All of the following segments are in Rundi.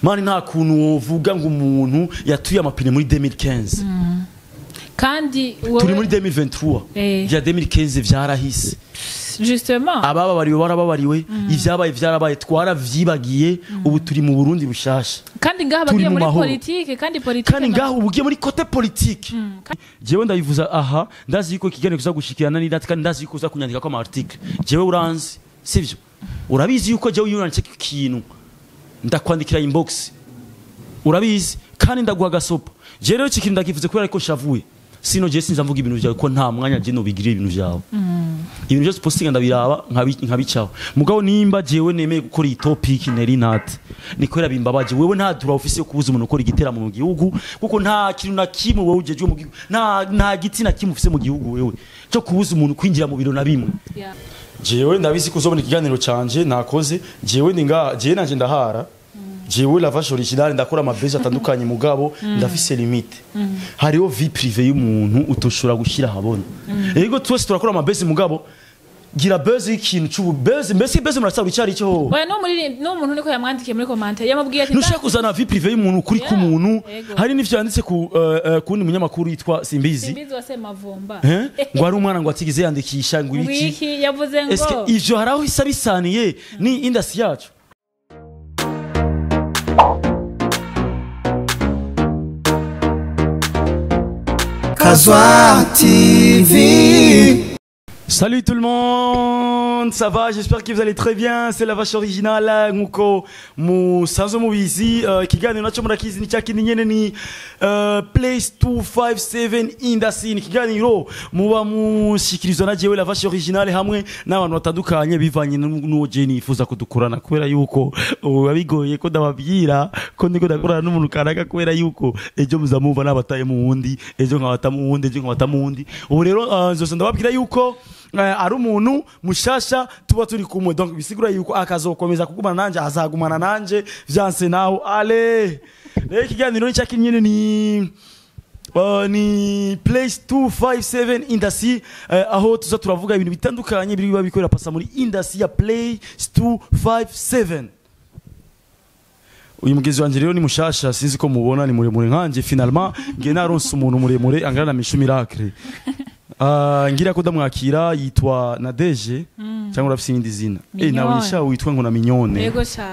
Mani, nta kuntu wovuga ngo umuntu yatuye amapine muri 2015. Kandi wowe Turi muri 2023. Vya 2015 vyarahise. Justement. Abababariwe barababariwe, ivyabaye vyarabaye, twaravyibagiye. Ubu turi mu Burundi bushasha. Kandi ngaha Turi bagiye mu muri mahoro. politike, kandi politike Kandi ngaho ubu ugiye muri côté politique. Jewe ndabivuza aha, ndazi yuko ikiganiro kiza gushikirana n'idate, kandi ndazi yuko uza kunyandika ko ama article. Jewe uranzi, sivyo? Urabizi yuko jewe iyo uranditse ikintu ndakwandikira inbox, urabizi, kandi ndaguha gasopo. Jewe rero iki kintu ndakivuze kubera ko nshavuye. Sino je sinza mvuga ibintu byawe, ko nta mwanya je nobigirira ibintu byawe. Ibintu byose postinga ndabiraba nkabicaho. Mugabo nimba jewe nemeye gukora iyi topic, neri nate nikorera bimbabaje. Wewe nta droit ufise yo kubuza umuntu gukora igiteramo mu gihugu, kuko nta kintu na kimwe wewe ujejwe mu gihugu, nta giti na kimwe ufise mu gihugu wewe cyo kubuza umuntu kwinjira mu biro na bimwe. Jewe ndabizi ko uzobona ikiganiro canje nakoze. Jewe ndi ngaha, jewe nanje ndahara. Jewe La Vache Originale ndakora amabezi atandukanye, mugabo ndafise limite. Hariho vie privée y'umuntu utoshobora gushyira ahabona. Ego, twese turakora amabezi, mugabo gira buzz y'ikintu c'ubu buzz, mbese buzz murasaba icari cyo. Oya, no muri no muntu niko yamwandikiye muri commentaire, yamubwiye ati Ntushaka kuzana vie privée y'umuntu kuri k'umuntu. Hari n'ivyo yanditse ku kundi munyamakuru yitwa Simbizi. Simbizi wa Semavumba. Eh? Ngo hari umwana ngo atigeze yandikisha, ngo ibiki. Wiki yavuze ngo Eske ivyo hari aho isa bisaniye ni industry yacu? Kazwa TV. Salut tout le monde, ça va? J'espère que vous allez très bien. C'est La Vache Originale, nkuko musanzwe mubizi. Ikiganiro naco murakizi, ni cya kindi nyene, ni Place 257 Industry. Ni ikiganiro muba mushikirizwa na jewe La Vache Originale hamwe n'abantu batandukanye, bivanye n'uwo je nifuza ko dukorana, kubera yuko ubu biba bigoye ko ndababwira ko ndiko ndakorana n'umuntu kanaka, kubera yuko ejo muzamumva nabataye mu wundi, ejo nkabata mu wundi, ejo nkabata mu wundi. Ubu rero nzose ndababwira yuko ari umuntu mushasha tuba turi kumwe, donc bisigura yuko akazokomeza kugumana nanje, azagumana nanje vyanse naho. Ale rero ikiganiro ni cyaki nyene, ni Place 257 Industry, aho tuza turavuga ibintu bitandukanye biri biba bikorera pasa muri industry ya Place 257. Uyu mugenzi wanje rero ni mushasha, sinzi ko mubona, ni muremure nkanje. Finalement ngiye naronse umuntu muremure angana na Mishu Miracle. Ngira ko ndamwakira, yitwa Nadege cyangwa urafise irindi zina? Mignone. Nawe nisha witwa ngo na Mignone. Yego sha,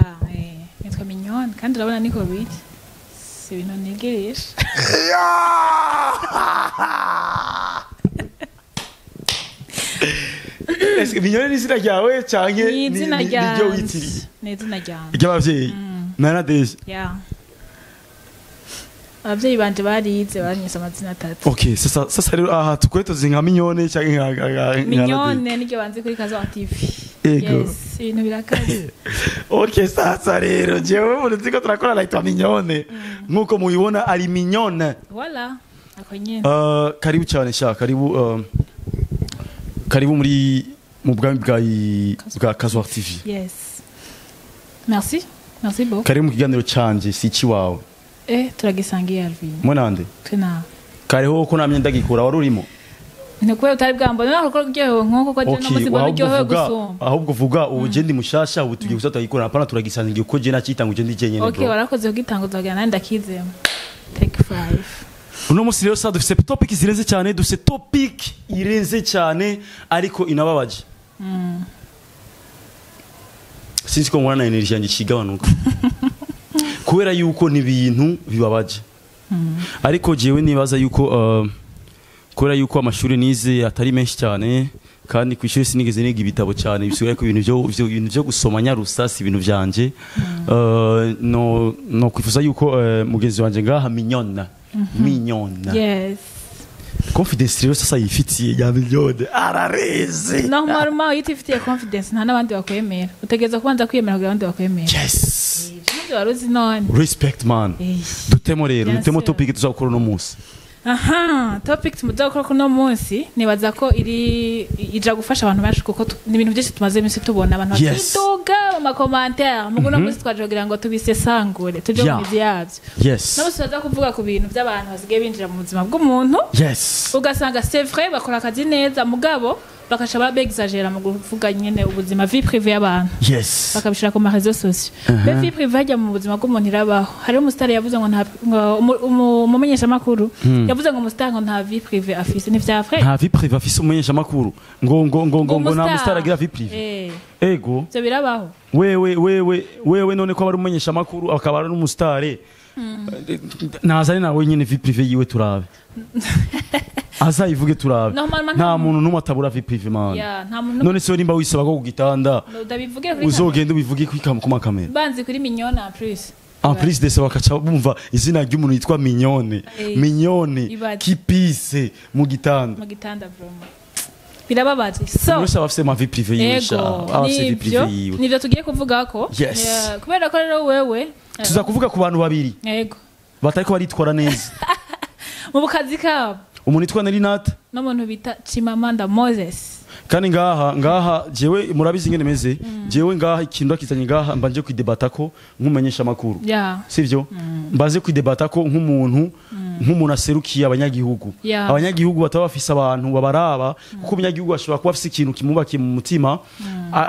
nitwa Mignone, kandi urabona niko bita, si ibintu nigirisha. Est-ce Mignone ni izina ryawe canke Ni izina niryo ryanje. witiriye? Ni izina ryanje. Ry'abavyeyi na Nadege? Ya, abavyeyi banje barize, banyise amazina atatu. Okay, sasa rero aha tukwe tuzi nka Mignone canke nka Nadege? Mignone niryo banzi kuri Kazo TV. Ego. Yes, ibintu birakaze. Okay, sasa rero jewe umuntu turiko turakora yitwa Mignone, nkuko mubibona ari Mignone. Voilà, ako nyene. Karibu cyane sha, karibu, karibu muri mu bwami bwa Kazwa TV. Yes, merci, merci beaucoup. Karibu mu kiganiro canje, si ikiwawe. Turagisangiye, Alvin. Mwe nande? Twe nawe. Kariho ko namye ndagikora, wari urimo. Ni kubera utari bwambone naho ko uryohewe nk'uko ko je no musi mbona ahubwo uryohewe vuga gusumba. Ahubwo vuga ubu je ndi mushasha, ubu tugiye gusa turagikora, hapana turagisangiye, kuko je nakitanga ndi jenyene. Okay. Bro. Warakoze kugitanguza kugira nanjye ndakizemo. Take five. Uno munsi rero sa dufise topic zirenze cyane, dufise topic irenze cyane ariko inababaje. Sinzi ko mubona na energy yanjye ikigabanuka kubera yuko ni ibintu bibabaje, ariko jewe nibaza yuko kubera yuko amashuri nize atari menshi cyane, kandi ku ishuri sinigeze niga ibitabo cyane, bisigaye ko ibintu byo gusoma nyarusa si ibintu byanje. No kwifuza yuko mugenzi wanje ngaha Mignone, Mignone, Yes. confidence rero sasa yifitiye ya Mignone arareze. Normalement iyo utifitiye confidence nta n'abandi bakwemera. Utegereza kubanza kwiyemera kugira abandi bakwemera. Yes. Ivyo navyo wari uzi none? Respect, man. Eish. Dutemo rero. Bien Dutemo sûr. topic tuzakora uno munsi. Aha, topic tuzakora kuno munsi nibaza ko iri ija gufasha abantu benshi, kuko ni ibintu byinshi tumaze iminsi tubona abantu bakidoga mu ma commentaire. Mugo uno munsi twaje kugira ngo tubisesangure, tuje mu mizi yabyo. Nabo tuzaza kuvuga ku bintu by'abantu basigaye binjira mu buzima bw'umuntu, ugasanga c'est vrai bakora akazi neza, mugabo Bakaca babexagera mu kuvuga nyene ubuzima, vie privée y'abantu, bakabishira ku ma réseaux sociaux. Be vie privée hajya mu buzima bw'umuntu irabaho. Hariho umusitari yavuze ngo nta, ngo umumenyeshamakuru yavuze ngo umusitari ngo nta vie privée afise. Ni vya vrai? Nta vie privée afise umumenyeshamakuru, ngo nta musitari agira vie privée. Ego. Ivyo birabaho. Wewe none ko aba ari umumenyeshamakuru akaba ari n'umusitari, nazane nawe nyine vie privée yiwe turabe, azayivuge turabe. Normalement Nta muntu n'umwe atabura vie privée, man. Ya, nta muntu. None se nimba wisaba ko ku gitanda, Ndabivuge kuri uzogenda ubivuge ku makamera? Banzi kuri Mignone en plus. En plus de ça, bakaca bumva izina ry'umuntu yitwa Mignone. Mignone. Ibaze. Kipise mu gitanda. Mu gitanda, vraiment birababaje. So Umuntu wese aba afise ma vie privée yiwe sha, aba afise vie Nivyo. privée yiwe. Nivyo tugiye kuvuga ko. Kubera ko rero wewe Tuza kuvuga ku bantu babiri batariko baritwara neza mu kazi kabo. Umuntu yitwa Nelinat N'umuntu bita Chimamanda Moses. Kandi ngaha jewe murabizi ingene meze. Jewe ngaha ikintu ndakizanye ngaha, mbanje kwidebata ko nk'umumenyesha makuru, sivyo? Mbaze kwidebata ko nk'umuntu aserukiye abanyagihugu, abanyagihugu bataba bafise abantu babaraba, kuko umunyagihugu ashobora kuba afise ikintu kimubakiye mu mutima,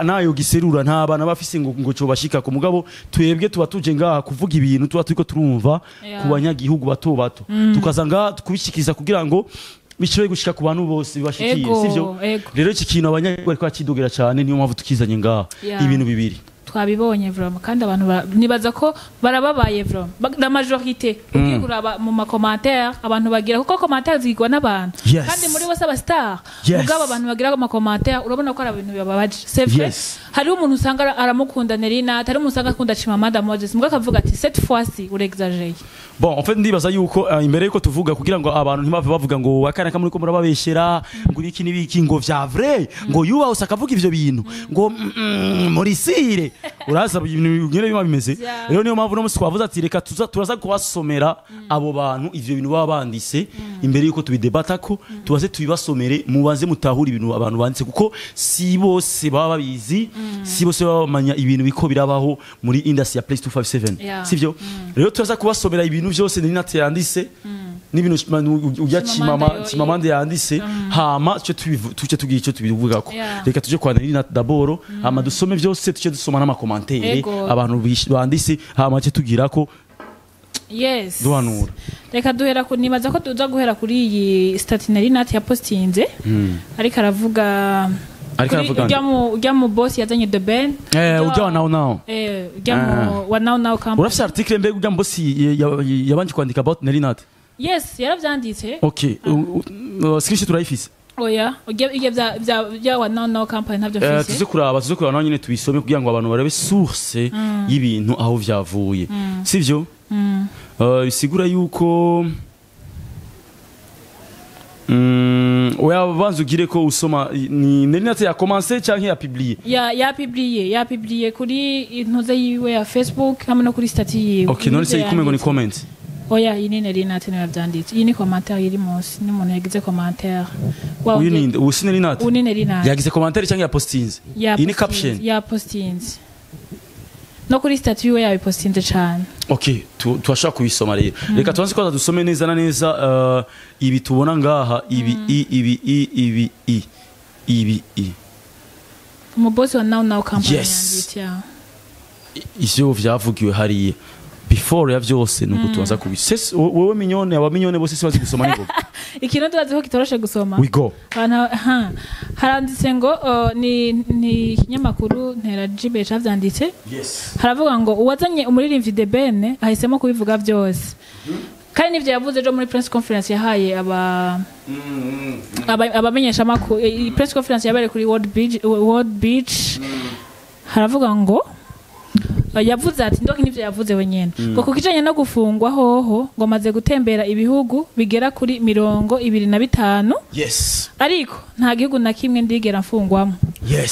nayo giserura nta bana bafise ngo cobashika ku mugabo. Twebwe tuba tuje ngaha kuvuga ibintu tuba turiko turumva ku banyagihugu bato bato, tukaza ngaha kubishikiriza kugira ngo bishobore gushika ku bantu bose bibashikiye, sivyo? Ego. Rero iki kintu abanyagihugu bariko bakidogera cyane, niyo mpamvu tukizanye ngaha. Ibintu bibiri. Twabibonye vraiment, kandi abantu nibaza ko barababaye vraiment. La majorité, ugiye kuraba mu ma commentaire abantu bagira, kuko commentaire zigwa n'abantu, kandi muri bose aba star, mugabo abantu bagira ama commentaire, urabona ko ari ibintu bibabaje, c'est vrai. Hariho umuntu usanga aramukunda Nerina, hari umuntu usanga akunda Chimamanda Moses, mugabo akavuga ati: "Cette fois-ci urexageye." Bon, en fait ndibaza yuko imbere yuko tuvuga, kugira ngo abantu ntibave bavuga ngo akana kamwe ko murababeshera, ngo ibiki n'ibiki, ngo vya vrai, ngo yuba usakavuga ivyo bintu, ngo muri sire uraza ibintu nyene biba bimeze. Rero niyo mpamvu no musi twavuze ati reka tuza turaza kubasomera abo bantu ivyo bintu baba banditse imbere yuko tubidebata, ko tubaze tubibasomere, mubanze mutahure ibintu abantu banditse, kuko si bose baba babizi, si bose baba bamenya ibintu biko birabaho muri industry ya Place 257, sivyo? Rero turaza kubasomera ibintu byose Nina yanditse n'ibintu ujya Chimamanda. Chimama Chimamanda yanditse, hama tuce tugira icyo tubivugako. Reka tuje kwa Nina d'abord, hama dusome byose, tuce dusoma n'ama commentaire abantu banditse, hama tuce tugirako duhanura. Reka duhera ku, nibaza ko tuza guhera kuri iyi statut Nari Nat yapostinze, ariko aravuga Ariko kuri aravuga ujya mu boss yazanye The Ben. Ujya wa Now Now. Ujya mu wa Now Now company. Urafise article mbega ujya mu boss yabanje kwandika about Nerinat? Yes, yaravyanditse. Okay, screenshot turayifise? Oya, ujya bya wa Now Now company ntabyo mfise. Tuze kuraba naho nyine tubisome kugira ngo abantu barabe source y'ibintu aho vyavuye, sivyo? Bisigura yuko oya, banza ugire ko usoma ni Nerinat ya commencé canke ya publié? Ya publié kuri intuze yiwe ya Facebook hamwe no kuri statut yiwe. Okay, none se ikumengo ni comment? Oya, iyi ni Nerinat niwe yavyanditse. Iyi ni commentaire iri munsi, ni umuntu yagize commentaire. Uyu ninde? Uyu si Nerinat? Uyu ni Nerinat. Yagize commentaire canke ya postinze? Iyi ni caption? Ya postinze no kuri statut yiwe, yabipostinze cane. Okay, turashobora kubisoma rero. Reka tubanze kwanza dusome neza na neza ibi tubona ngaha, ibi i ibi i ibi i ibi i Umubosi wa Now Now company Yes. yanditse, ya. Ivyo vyavugiwe hariya before ya vyose nuko tubanza kubisese. Wewe Mignone, aba Mignone bose sibazi gusoma ningoga. Ikintu tubazi ko kitoroshe gusoma. We go. Abantu ha haranditse ngo ni ikinyamakuru Ntera Jibe cavyanditse. Haravuga ngo uwazanye umuririmbyi The Ben ahisemo kubivuga byose, kandi n'ivyo yavuze ejo muri press conference yahaye abamenyeshamakuru. Press conference yabereye kuri World Beach, World Beach. Haravuga ngo yavuze ati ndoki nivyo yavuze wenyene, ngo ku kijanye no gufungwa hoho, ngo maze gutembera ibihugu bigera kuri 25, ariko nta gihugu na kimwe ndigera mfungwamo.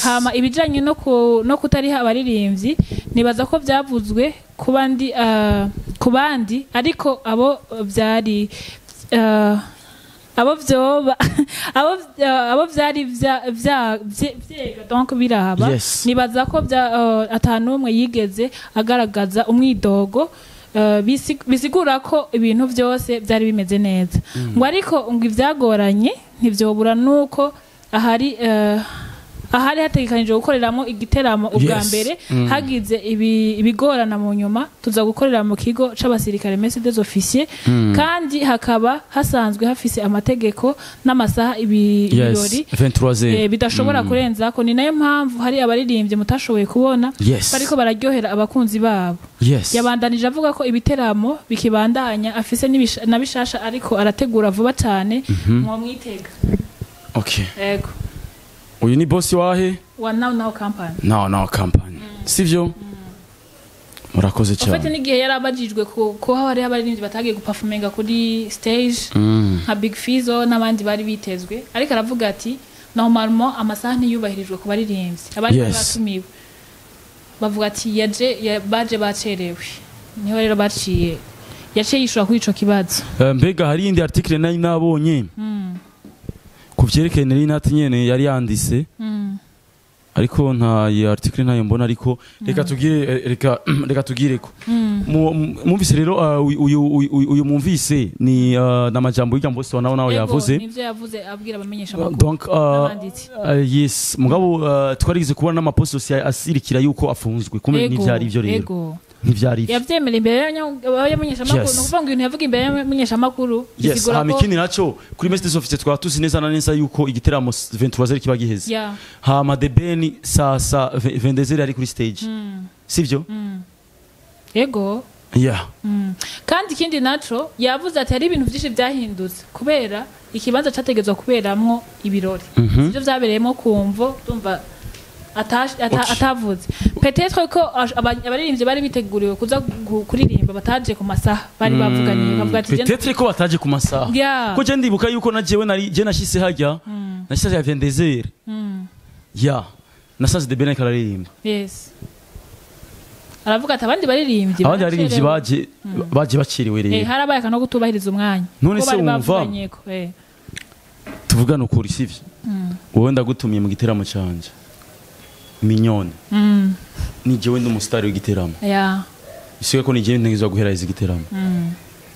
Hama ibijanye no kutariha abaririmbyi, nibaza ko byavuzwe ku bandi, ariko abo byari abo vyoba abo vyari vyega, donc biraba, nibaza ko bya atanumwe yigeze agaragaza umwidogo, bisigura ko ibintu byose byari bimeze neza. Ngo ariko ngo ivyagoranye ntivyobura nuko Ahari ahari hategekanijwe gukoreramo igiteramo ubwa mbere, hagize ibigorana mu nyuma tuza gukorera mu kigo c'abasirikare, Mess des Officiers, kandi hakaba hasanzwe hafise amategeko n'amasaha ibirori 23h bidashobora kurenzako. Ni nayo mpamvu hari abaririmbyi mutashoboye kubona bariko bararyohera abakunzi babo. Yabandanije avuga ko ibiteramo bikibandanya, afise na bishasha ariko arategura vuba cyane, mwomwitega. Okay. Yego. Uyu ni boss wahe? Wa Now Now Company. Now Now Company, sivyo? Murakoze Ufite cyane. n'igihe yarabajijwe ko hari abaririmbyi batagiye guperforminga kuri stage nka Big Fizzo n'abandi bari bitezwe, ariko aravuga ati normalement amasaha ntiyubahirijwe ku baririmbyi abari batumiwe. Bavuga ati yaje baje bacerewe, niho rero baciye yaciye yishura kuri ico kibazo. Mbega hari iyindi article nari nabonye ku vyerekeye Nelly Nat nyene yari yanditse, ariko nta iyi article ntayo mbona, ariko reka tugire reka tugireko. Mwumvise rero uyu mwumvise ni n'amajambo y'ijambo bose nawe nawe Ego, yavuze. Nivyo yavuze abwira abamenyesha amakuru Donc n'abanditsi. Yes, mugabo twarigeze kubona n'amapost social asirikira yuko afunzwe kumbe ntivyari ivyo rero. Ntivyari ivyo. Yavyemera imbere y'abamenyeshamakuru. Ni ukuvuga ngo ibintu yavuga imbere y'abamenyeshamakuru bisigura Hama ko ikindi naco, kuri Mess des Officiers twaba tuzi neza na neza yuko igiteramo 23h kiba giheze. Hama The Ben sa 22h ari kuri stage, sivyo? Ego. Kandi ikindi naco yavuze ati hari ibintu vyinshi vyahindutse kubera ikibanza categezwa kuberamwo ibirori sivyo vyabereyemo, kumvo ndumva atavuze peut-être ko abaririmbyi bari biteguriwe kuza kuririmba bataje ku masaha bari bavuganiye, bavuga ati Peut-être ko bataje ku masaha. Ko je ndibuka yuko na jewe nari je nashise hajya, nashise ya 22h. Ya nasanze The Ben ariko araririmba. Yes, aravuga ati abandi baririmbyi Abandi baririmbyi baracerewe. baje bakiriwe rero. Harabaye akantu ko kutubahiriza umwanya None ko se bari wumva? bavuganyeko. Tuvugane ukuri, sivyo? Wowe ndagutumiye mu giteramo canje, Mignone, ni jewe ndi umusitari w'igiteramo. Bisigaye ko ni jewe ntegerezwa guheraheza igiteramo.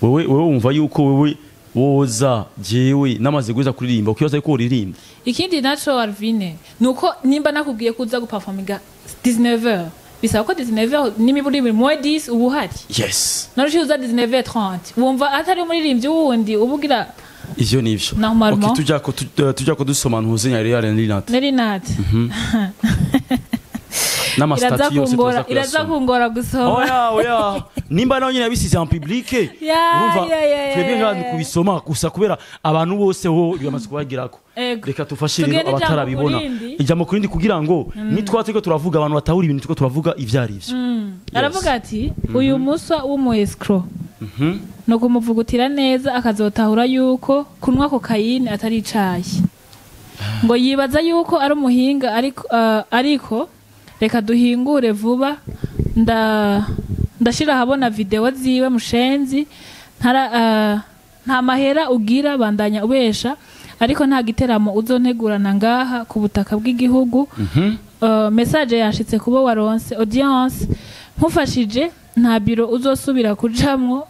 Wewe wumva yuko wewe woza jewe namaze guheza kuririmba, ukibaza yuko uririmba? Ikindi naco, Alvine, nuko nimba nakubwiye kuza guperforminga 19h, bisaba ko 19h n'imiburi moins 10 uba uhari. Naruciye uza 19h30, wumva atari umuririmbyi wundi ubugira. Ivyo nivyo. Normalement. Okay, tujako dusoma ntuzenya rero Nelly Nat. Nelly Nat N'amasitati iraza yose kungora, tuza iraza kuyasoma. kungora gusoma. Oya, nimba nawe nyine yabisize en public, urumva twebwe ngaha ni kubisoma gusa kubera abantu bose ho biramaze kubagirako. Ego. Reka tufashe rero Tugende ijambo abatarabibona. kurindi. Ijambo kurindi kugira ngo nitwa turiko turavuga abantu batahura ibintu turiko turavuga ivyo ari vyo. Aravuga ati uyu muswa w'umu escroc no kumuvugutira neza akazotahura yuko kunywa kokayine atari icayi, ngo yibaza yuko ari umuhinga, ariko reka duhingure vuba ndashira ahabona video ziwe. Mushenzi ntara, nta mahera ugira, bandanya ubesha, ariko nta giteramo uzontegurana ngaha ku butaka bw'igihugu. Message yashitse kubo waronse audience, nkufashije nta biro uzosubira kujamwo,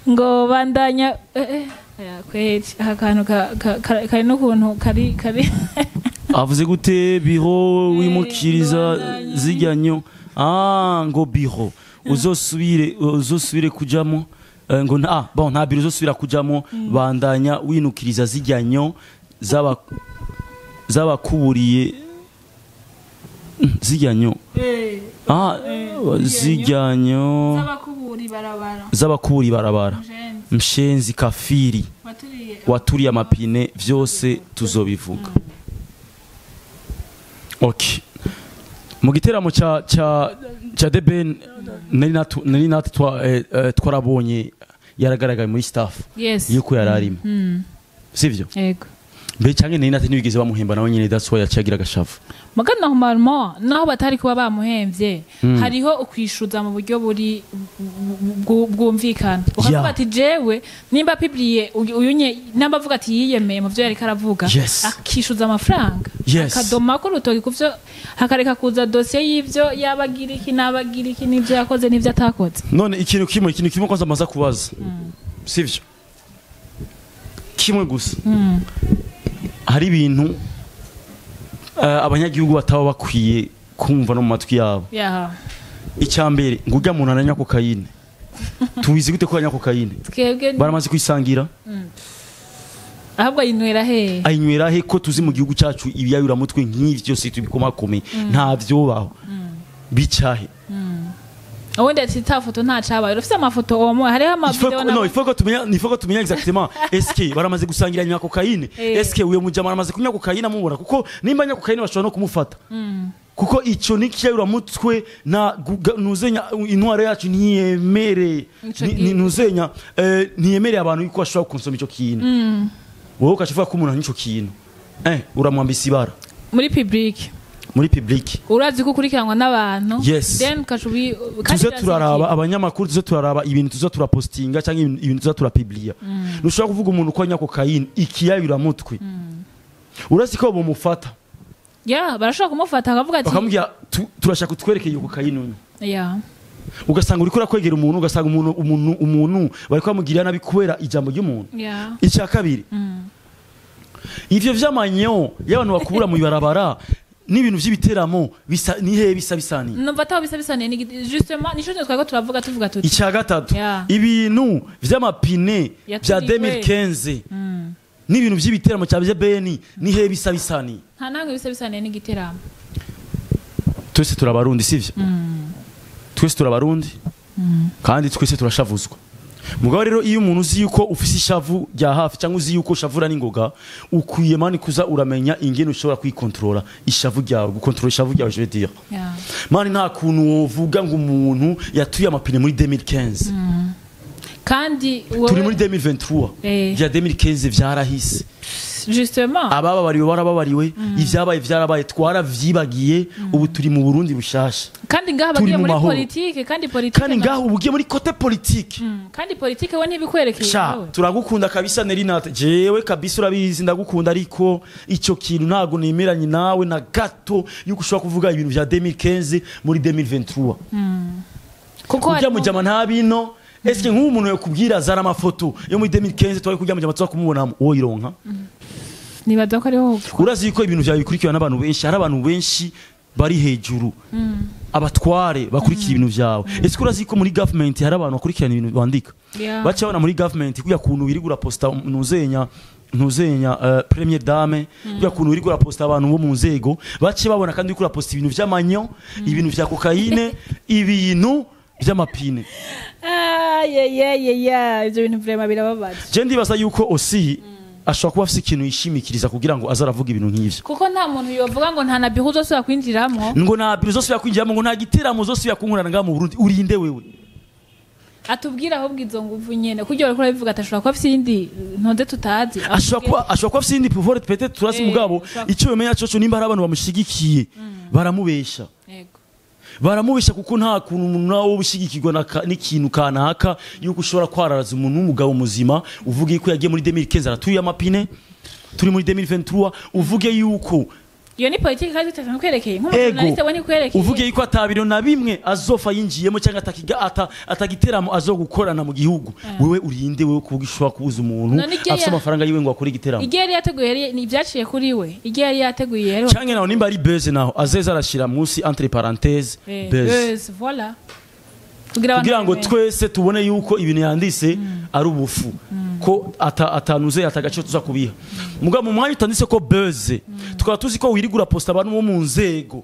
ngo bandanya aya, kweri aka kantu kari n'ukuntu kari. Avuze gute? Biro wimukiriza Bandanya. Zijyanyo ngo biro uzosubire kujamo, ngo bon, nta biro uzosubira kujamo, bandanya winukiriza zijyanyo zaba zabakuburiye zijyanyo zijyanyo z'abakuburi barabara. Z'abakuburi barabara. Mushenzi. Mshenzi kafiri. Waturiye. Waturiye amapine, vyose tuzobivuga. Okay, mu giteramo ca The Ben, nari nat twarabonye yaragaragaye muri staff yuko yararimo, sivyo? Yego. Mbe canke nari nat ntibigeze bamuhemba nawe nyene, that's why yaciye agashavu? Muga normalement naho batari kuba bamuhemvye, hariho ukwishuza mu buryo buri bwumvikana, ukavuga ati jewe nimba publié uyunye, namba avuga ati yiyemeye mu vyo yariko aravuga, akishuza amafaranga, akadoma ko urutoki kuvyo, hakareka kuza dosiye y'ivyo yabagira iki n'abagira iki n'ivyo yakoze n'ivyo atakoze. None ikintu kimwe kwanza amaza kubaza, sivyo? Kimwe gusa. Hari ibintu abanyagihugu bataba bakwiye kumva no mu matwi yabo. Icya mbere, ngo ujya muntu aranywa kokayine. Tubizi gute ko anywa kokayine? Twebwe Baramaze kwisangira. Ahubwo ayinywera he? Ayinywera he, ko tuzi mu gihugu cyacu ibiyayuramutwe nk'ivyo byose tubikomakomeye, nta vyobaho, bicahe? Ubundi ati ta foto nta cabaye, urafise amafoto omo hariho Il faut amavideo. Non, il faut que tumenya exactement, est-ce que baramaze gusangira nywa kokayine? Est-ce que uyo mujama aramaze kunywa kokayine amubona? Kuko nimba anywa kokayine bashobora no kumufata, kuko ico ni kiyayuramutwe na nuzenya intwaro yacu ntiyemere Ico gihe. Nuzenya ntiyemereye abantu yuko bashobora gukonsoma ico kintu. Wowe ukaca ko umuntu anywa ico kintu, uramwambisa ibara muri public. Muri public. Urazi ko ukurikiranwa n'abantu. Then ukaca kandi Tuze turaraba abanyamakuru, tuze turaraba ibintu tuze turapostinga cyangwa ibintu tuze turapubliya. Ntushobora kuvuga umuntu ko anywa kokayine, ikiyayuramutwe. Urazi ko bamufata. Ya, barashobora kumufata akavuga ati Bakamubwira turashaka utwereke iyo kokayine unywa. Ugasanga uriko urakwegera umuntu, ugasanga umuntu bariko bamugirira nabi kubera ijambo ry'umuntu. Icya kabiri, ivyo vy'amanyo y'abantu bakubura mu ibarabara n'ibintu vy'ibiteramo bisa nihe bisa bisaniye? Numva ataho bisa bisaniye, ni justement nico twariko turavuga, tuvuga tuti Icya gatatu, ibintu vy'amapine vya Yaturiwe. 2015 n'ibintu vy'ibiteramo cya bya beni nihe bisa bisaniye? Nta namwe bisa bisaniye n'igiteramo. Twese turabarundi, sivyo? Twese turabarundi kandi twese turashavuzwa. Mugabo rero iyo umuntu uzi yuko ufise ishavu rya hafi cyangwa uzi yuko ushavura n'ingoga, ukwiye mani kuza uramenya ingene ushobora kwikontorora ishavu ryawe, gukontorora ishavu ryawe, je veux dire. Mani, nta kuntu wovuga ngo umuntu yatuye amapine muri 2015. Kandi wowe Turi muri 2023. Vya 2015 vyarahise. Justement. Abababariwe barababariwe, ivyabaye vyarabaye, twaravyibagiye. Ubu turi mu Burundi bushasha. Kandi ngaha Turi bagiye mu muri mahoro. politike, kandi politike Kandi ngaho ubu ugiye muri côté politique. Kandi politike we ntibikwerekeye Sha, wowe. turagukunda kabisa Nerinat, jewe kabisa urabizi ndagukunda, ariko ico kintu ntago nemeranye nawe na gato yuko ushobora kuvuga ibintu vya 2015 muri 2023. Kuko Kurya harimo- mujama nta bino. Eske nk'ubu umuntu yakubwira zara amafoto yo muri 2015 twari kurya mujama tuza kumubonamo, uwo ironka? Nibaza ko ariho. Urazi yuko ibintu vyawe bikurikirana n'abantu benshi, hari abantu benshi bari hejuru, abatware bakurikira ibintu vyawe. Ese urazi ko muri government hari abantu bakurikirana ibintu bandika? Baca babona muri government kuya kuntu wirigura posta ntuzenya première dame, kuya kuntu wirigura posta abantu bo mu nzego, bace babona kandi uriko uraposta ibintu vy'amanyo, ibintu vya kokayine, ibintu vy'amapine. Ah, ye, ivyo bintu vraiment birababaje. Je ndibaza yuko osi ashobora kuba afise ikintu yishimikiriza kugira ngo aze aravuga ibintu nk'ivyo. Kuko nta muntu yovuga ngo nta na bihu uzosubira kwinjiramo. Ngo nta biro uzosubira kwinjiramo, ngo nta giteramo uzosubira kunkorana ngaha mu Burundi. Urinde wewe? Atubwira ahubwo izo nguvu nyene kugira bariko barabivuga, atashobora kuba afise iyindi ntonde tutazi. Ashobora kuba afise iyindi pouvoir peut-être turazi. Mugabo icyo bimenya coco, nimba hari abantu bamushigikiye, baramubesha. Baramubesha, kuko nta kuntu umuntu nawe ushigikirwa n'ikintu kanaka yuko ushobora kwararaza umuntu w'umugabo muzima, uvuge yuko yagiye muri 2015 aratuye amapine, turi muri 2023, uvuge yuko Iyo ni politiki kandi tutakwerekeye nk'umujournaliste, we ntikwerekeye. Uvuge yuko atabiro na bimwe azofa yinjiyemo cyangwa atagiteramo azogukorana mu gihugu. Wewe urinde wewe kuvuga ishobora kubuza umuntu None igihe afise amafaranga yiwe ngo akore igiteramo? Igihe yari yateguye ni ibyaciye kuri we, igihe yari yateguye rero. Canke naho nimba ari buzz, naho azeza arashira munsi entre parenthèses buzz. Buzz, voilà, kugira abantu Kugira ngo babimenye. twese tubone yuko ibintu yanditse ari ubufu, ko atanuze atagaciro tuza kubiha. Mugabo mu mwanya utanditse ko buzz, tukaba tuzi ko wirigura posta abantu bo mu nzego,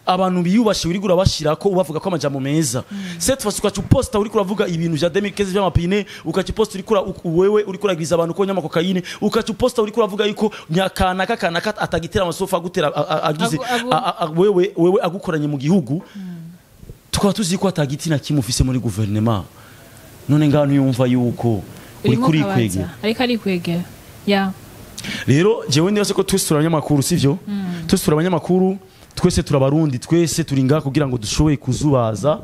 abantu biyubashe, wirigura bashira ko ubavuga ko amajambo meza, cette fois ukaca uposta uriko uravuga ibintu vya 2015 vy'amapine, ukaca uposta uriko wewe uriko uragiriza abantu ko nyama kokayine, ukaca uposta uriko uravuga yuko nyakanaka kanaka atagitera amasofa agutera agize wewe agukoranye mu gihugu, tukaba tuzi ko atagiti na kimwe ufise muri guverinema. None ngaho ntiyumva yuko Urimo uriko urikwegera? ukabaza, ariko arikwegera ya. Rero jewe ndibaza ko twese turi abanyamakuru, sivyo? Twese turi abanyamakuru, twese turi abarundi, twese turi ngaha kugira ngo dushoboye kuzubaza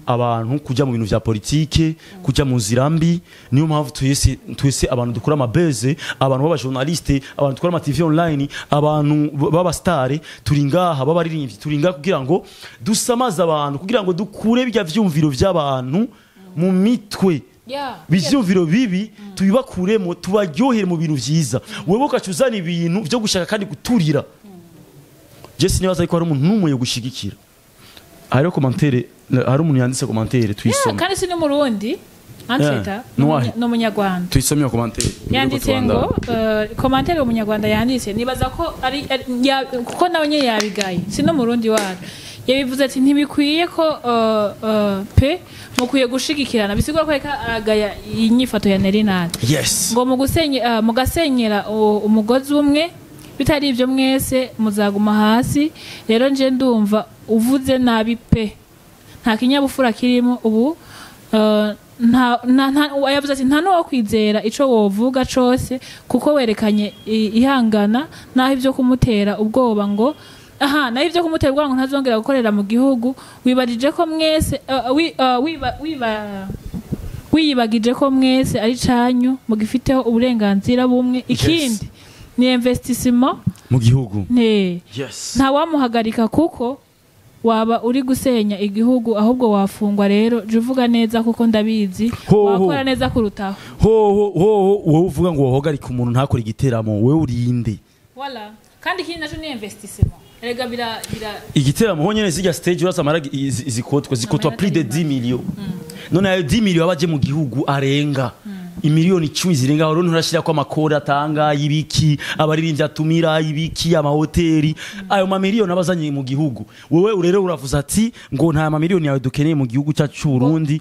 abantu kujya mu bintu vya politike, kujya mu nzira mbi. Niyo mpamvu twese abantu dukora amabuzz, abantu b'abajournaliste, abantu dukora ama TV online, abantu b'abastare, turi ngaha, b'abaririmbyi, turi ngaha kugira ngo dusamaze abantu, kugira ngo dukure bijya vyumviro vy'abantu mu mitwe. Ivyumviro bibi tubibakuremo, tubaryohere mu bintu vyiza. Wewe ugaca uzana ibintu vyo gushaka kandi guturira. Je sinibaza ko hari umuntu n'umwe yo gushigikira. Hariho commentaire, hari umuntu yanditse commentaire, tuyisome. Kandi si n'Umurundi Antreta, Nuwahe? ni Umunyarwanda. Tuyisome iyo commentaire. Yanditse ngo commentaire Umunyarwanda yanditse, nibaza ko ari kuko nawe nyene yabigaye, si no Murundi wacu. Yabivuze ati ntibikwiye ko pe mukwiye gushigikirana, bisigura ko reka aragaya inyifato ya Nelly Nat. Ngo mugasenyera umugozi umwe, bitari ibyo mwese muzaguma hasi. Rero nje ndumva uvuze nabi pe, nta kinyabupfura kirimo. Ubu nta yavuze ati nta n'uwo kwizera ico wovuga cose, kuko werekanye ihangana, naho ivyo kumutera ubwoba ngo aha, naho ivyo kumutera ubwoba ngo ntazongera gukorera mu gihugu. Wibajije ko mwese wiyibagije ko mwese ari canyu mugifiteho uburenganzira bumwe. Ikindi ni investissement mu gihugu. Ne nta wamuhagarika kuko waba uri gusenya igihugu, ahubwo wafungwa. Rero jya uvuga neza kuko ndabizi Ho, ho. wakora neza kurutaho. Hoho hoho, wowe uvuga ngo wohagarika umuntu ntakore igiteramo, wewe urinde? Wala kandi ikindi naco ni investissement erega bira Igiteramo honyene zijya stage uraza amara zikotwa Amahera plus de atari 10 millions. None ayo 10 millions abaje mu gihugu arenga imiliyoni 10 zirenga, aho nturashira ko amakori atanga ibiki, abaririmbyi atumira ibiki, amahoteli, ayo mamiliyoni abazanye mu gihugu. Wewe urero uravuze ati ngo nta mamiliyoni yawe dukeneye mu gihugu cyacu cy'u Burundi,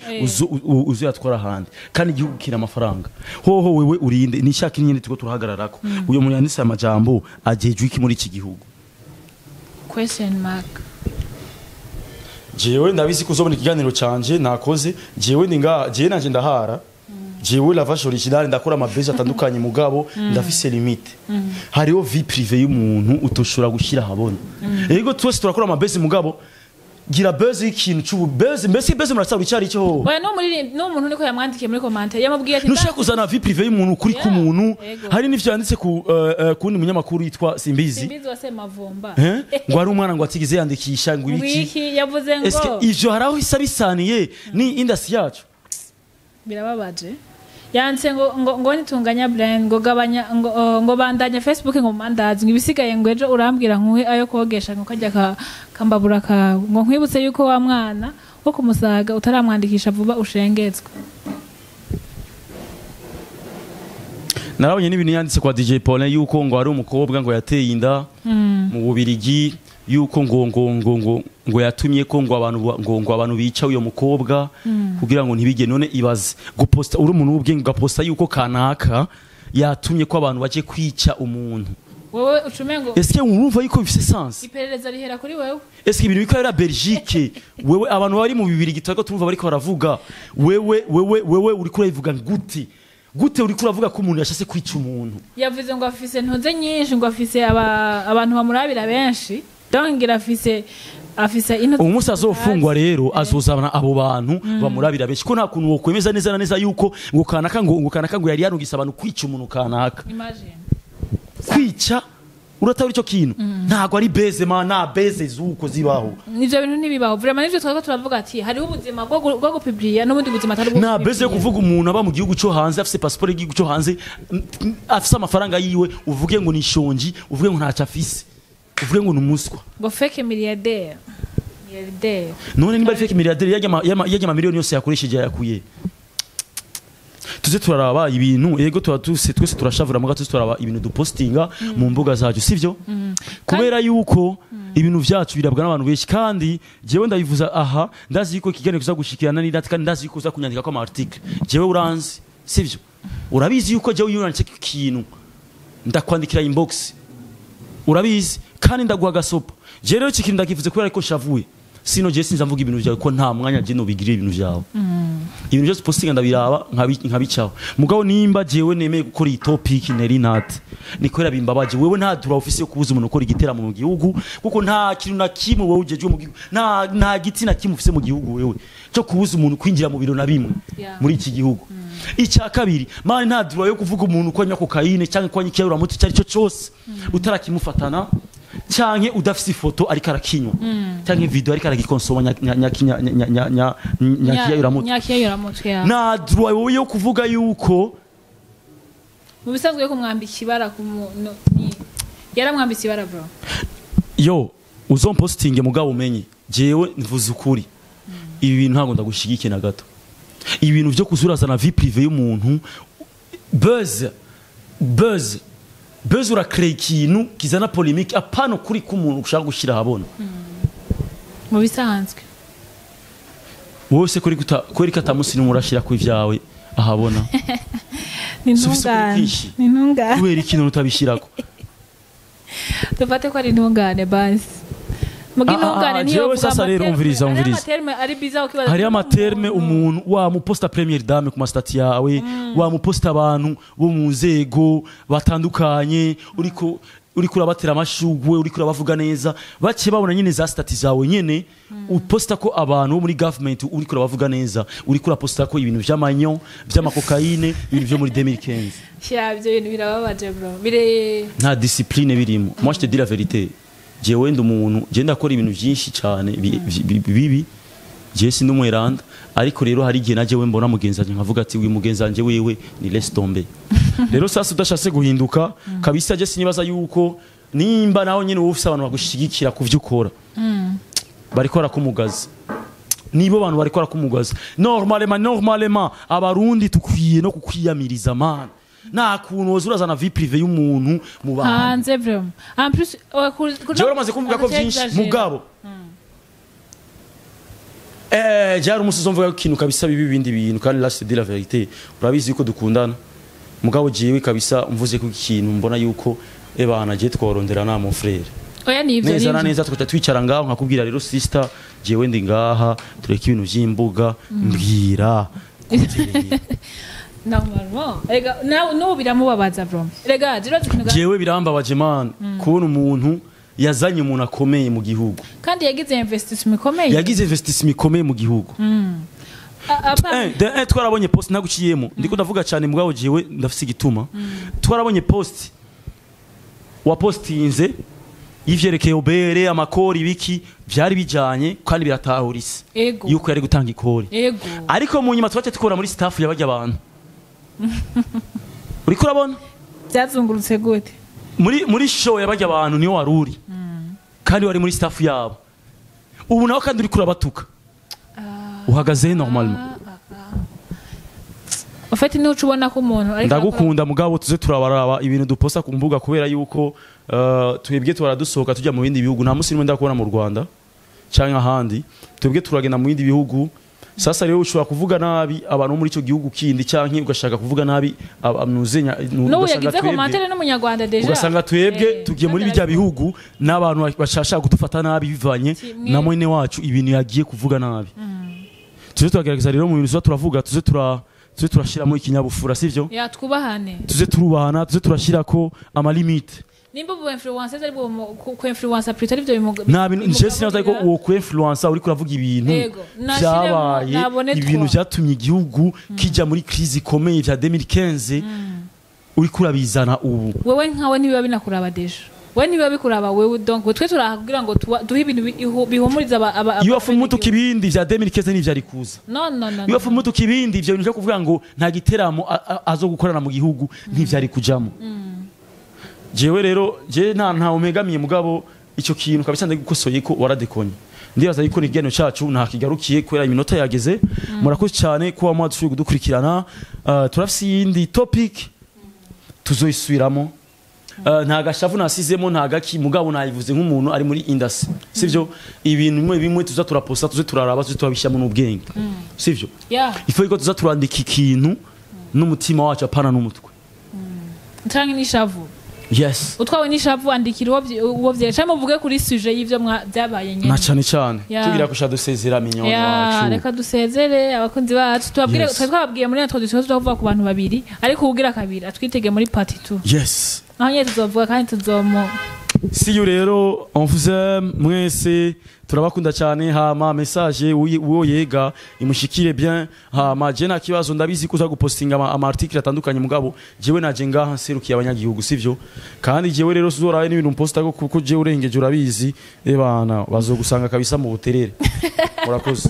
uzuyatwara ahandi kandi igihugu kira amafaranga. Hoho wewe urinde? Nishaka nyine tuko turahagararako. Uyo muntu yanditse amajambo ajejwe iki muri iki gihugu? Question mark. Jewe ndabizi ko uzobona ikiganiro canje nakoze. Jewe ndi ngaha, jewe nanje ndahara, jewe la vache originale, ndakora amabezi atandukanye, mugabo ndafise limite. Hariho vie privée y'umuntu utoshobora gushyira ahabona. Yego, twese turakora amabezi, mugabo gira buzz y'ikintu c'ubu buzz, mbese buzz murasaba icari cyo? Oya, no muri no muntu niko yamwandikiye muri commentaire, yamubwiye ati Ntushaka kuzana vie privée y'umuntu kuri k'umuntu. Hari n'ivyo yanditse ku kundi munyamakuru yitwa Simbizi. Simbizi wa Semavumba. Eh? Ngo hari umwana ngo atigeze yandikisha ngo ibiki. Wiki yavuze ngo Eske ivyo hari aho isa bisaniye ni industry yacu? Birababaje. Yanditse ngo nitunganya brand, ngo gabanya, ngo bandanya Facebook, ngo mandazi, ngo ibisigaye ngo ejo urambwira nkuhe ayo kogesha, ngo kajya kambabura kawe, ngo nkwibutse yuko wa mwana wo kumusaga utaramwandikisha vuba ushengetswe. Narabonye n'ibintu yanditse kwa DJ Paulin yuko ngo ari umukobwa ngo yateye inda mu Bubirigi, yuko ngo yatumye ko ngo abantu ngo abantu bica uyo mukobwa kugira ngo ntibige. None ibaze guposta uri umuntu w'ubwenge, ugaposta yuko kanaka yatumye ko abantu baje kwica umuntu. Wowe ucume ngo Eske urumva yuko bifise sens? Iperereza rihera kuri wewe. Eske ibintu biko Belgique, wewe abantu bari mu Bibirigi turiko turumva bariko baravuga, wewe uriko urabivuga gute? Gute uriko uravuga ko umuntu yashase kwica umuntu? Yavuze ngo afise ntunze nyinshi, ngo afise abantu bamurabira benshi, donc ngira afise intuze. Umunsi azofungwa rero azozabana abo bantu bamurabira benshi, ko nta kuntu wokwemeza neza na neza yuko ngo kanaka ngo yari yarungise abantu kwica umuntu kanaka. Imagine. Kwica, uratabura ico kintu, ntago ari beze ma nta beze zuko zibaho. Nivyo bintu ntibibaho vraiment, nivyo twariko turavuga ati hariho ubuzima bwo gupubliya n'ubundi buzima atari ubwo Nta beze yo gupubliya. kuvuga umuntu aba mu gihugu cyo hanze, afise passport y'igihugu cyo hanze, afise amafaranga yiwe, uvuge ngo ni shonji, uvuge ngo ntacyo afise, uvuge ngo ni umuswa. Ngo fake milliardaire, milliardaire. None nimba ari fake milliardaire, yarya amamiliyoni yose yakoresheje yayakuye? Tuze turaraba ibintu. Yego, tuba tuse twese turashavura, muga tuze turaraba ibintu dupostinga mu mbuga zacu, sivyo? Kubera yuko ibintu vyacu birabwa n'abantu benshi. Kandi jewe ndabivuza aha, ndazi yuko ikiganiro kiza gushikirana n'idati kandi ndazi yuko uza kunyandika ko ama article. Jewe uranzi, sivyo? Urabizi yuko jewe iyo uranditse ikintu ndakwandikira inbox, urabizi, kandi ndaguha gasopo. Je rero iki kintu ndakivuze kubera ko shavuye, sino je sinza mvuga ibintu byawe ko nta mwanya je nobigirira ibintu byawe. Ibintu byose postinga ndabiraba nkabicaho. Mugabo nimba jewe nemeye gukora iyi topic Nelly Nat, nikorera bimbabaje. Wewe nta droit ufise yo kubuza umuntu ukora igiteramo mu gihugu, kuko nta kintu na kimwe wowe ujejwe mu gihugu, nta giti na kimwe ufise mu gihugu wewe cyo kubuza umuntu kwinjira mu biro na bimwe muri iki gihugu. Icya kabiri, mani, nta droit yo kuvuga umuntu ko anywa kokayine cyangwa ko anywa ikiyayuramutwe icyo ari cyo cyose utarakimufatana. Canke udafise ifoto ariko arakinywa, canke video ariko aragikonsoma, nyakiyayuramutwe. Nyakiyayuramutwe, ya. Nta droit wowe yo kuvuga yuko Mu bisanzwe yo kumwambika ibara yaramwambitse ibara, bro. Yo uzompostinge, mugabo umenye jewe mvuze ukuri, ibi bintu ntabwo ndagushigikiye na gato. Ibintu vyo kuzurazana vie privée y'umuntu, buzz, buzz, buzz, uracréa ikintu kizana polémique, apana kuri k'umuntu ushaka gushyira ahabona. Mu bisanzwe Wowe se kuri katamusi nimwe urashyira ku ivyawe ahabona? Ni Si ufise ukuri intungane. kwinshi. Ni intungane. Kubera ikintu utabishyirako? Dufate ko ari intungane basi muga Ah, ah, intungane ah, niyo jewe uvuga sasa rero amaterme. umviriza, Hariho umviriza. amaterme ari biza ukibaza Hariho amaterme umuntu wamuposta première dame ku mastatuts yawe, wamuposta abantu bo mu nzego batandukanye, uriko urabatera amashugwe, uriko urabavuga neza, baciye babona nyine za statuts zawe nyene uposta ko abantu bo muri government uriko urabavuga neza, uriko uraposta ko ibintu vy'amanyo, vy'amakokayine, ibintu vyo muri 2015. Sha, ibyo bintu birababaje, bro, bire Nta discipline birimo. Moi, je te dis la vérité, jewe ndi umuntu, je ndakora ibintu byinshi cyane bibi, je sindi umweranda, ariko rero hari igihe naje we mbona mugenzi wanje nkavuga ati uyu mugenzi wanje wewe ni laisse tomber. Rero sasa udashatse guhinduka kabisa, je sinibaza yuko nimba nawe nyine wowe ufise abantu bagushigikira ku vyo ukora, bariko barakumugaza, nibo bantu bariko barakumugaza. Normalement abarundi tukwiye no kukwiyamiriza, man. Nta kuntu woza urazana vie privée y'umuntu mu bantu. Hanze, vraiment. En plus Jewe uramaze kumvuga ko byinshi, mugabo jari umunsi uzomvuga ko ikintu kabisa bibi ibindi bintu, kandi là c'est dire la vérité. Urabizi yuko dukundana, mugabo jewe kabisa mvuze ko ikintu mbona yuko ebana je tworondera na mon frère. Oya, ni ivyo. Neza na Nivyo. neza, tukaca twicara ngaho nkakubwira: rero sister, jewe ndi ngaha, tureke ibintu vy'imbuga, mbwira kutereye. Normalement rega nawe n'ubu biramubabaza, bro. Rega jiro ikintu Jewe birambabaje, man, kubona umuntu yazanye umuntu akomeye mu gihugu. Kandi yagize investissement ikomeye. Yagize investissement ikomeye mu gihugu. Twarabonye post, naguciyemo, ndiko ndavuga cyane, mugabo jewe ndafise igituma. Twarabonye post wapostinze y'ivyerekeye obere amakori, ibiki vyari bijanye kandi biratahurise yuko yari gutanga ikori. Ariko mu nyuma twace tukora muri staff yabajya abantu, uriko urabona? Byazungurutse gute? Muri show yabajya abantu niyo wari uri, kandi wari muri staff yabo. Ubu nawe kandi uriko urabatuka, uhagaze normalement? Ufite niho uca ubona ko umuntu ariko Ndagukunda, mugabo tuze turabaraba ibintu duposta ku mbuga, kubera yuko twebwe twaradusohoka tujya mu bindi bihugu. Nta musi nimwe ndakubona mu Rwanda canke ahandi. Twebwe turagenda mu bindi bihugu. Sasa rero ushobora kuvuga nabi abantu bo muri ico gihugu kindi, canke ugashaka kuvuga nabi n'ubu ugasanga yagize commentaire n'umunyarwanda déjà. Ugasanga twebwe tugiye muri kandi bijya bihugu n'abantu bashaka kudufata nabi bivanye na mwene wacu ibintu yagiye kuvuga nabi. Tuze turagerageza rero mu bintu tuza turavuga, tuze turashiramo ikinyabupfura, sivyo? Ya, twubahane. Tuze turubahana, tuze turashirako amalimite. Nimba ubu influencer ari bwo ku influencer plutôt ari byo Nta bintu nje sinaza ko uwo ku influencer uri kuravuga ibintu Yego, nashiremo, byabaye, nabone ibintu twa. vyatumye igihugu kijya muri crise ikomeye vya 2015, uri kurabizana ubu. Wewe nkawe ntibiba binakuraba déjà, wewe ntibiba bikuraba wewe. Donc twe turaha kugira ngo duhe ibintu bihumuriza Iyo wafu mutuka ibindi vya 2015 ntivyari kuza. No, no, no. Iyo wafu mutuka ibindi, ivyo bintu vyo kuvuga ngo nta giteramo azo gukorana mu gihugu ntivyari kujamo. Jewe rero je nta umegamiye, mugabo ico kintu kabisa ndagikosoye ko waradekonye. Ndibaza yuko ikiganiro cacu nta kigarukiye kubera iminota yageze. Murakoze cyane kuba mwadushoboye kudukurikirana. Turafise iyindi topic tuzoyisubiramo. Nta gashavu nasizemo, nta gaki, mugabo nayivuze nk'umuntu ari muri industry, sivyo? Ibintu bimwe bimwe tuza turaposta, tuze turaraba, tuze turabishyiramo n'ubwenge, sivyo? Ya. Ifu yuko tuza turandika ikintu n'umutima wacu, apana n'umutwe. Canke n'ishavu. Yes. Utwawe n'ishavu, andikira uwo vyera canke muvuge kuri sujet y'ivyo byabaye nyene. Na cane cane. Tugira kusha dusezera minyoni wacu. Reka dusezere abakunzi bacu, tubabwire. Twari twababwiye muri introduction tuzavuga ku bantu babiri, ariko uwugira kabiri atwitege muri part 2. Aho nyene tuzovuga kandi tuzomu See you rero, on vous aime mwese, turabakunda cyane. Hama message uwo yega imushikire bien. Hama je nta kibazo, ndabizi ko uza gupostinga ama article atandukanye, mugabo jewe naje ngaha nserukiye abanyagihugu, sivyo? Kandi jewe rero uzorabe n'ibintu mposta ko, kuko jewe urengeje urabizi, ebana bazogusanga kabisa mu buterere. Murakoze.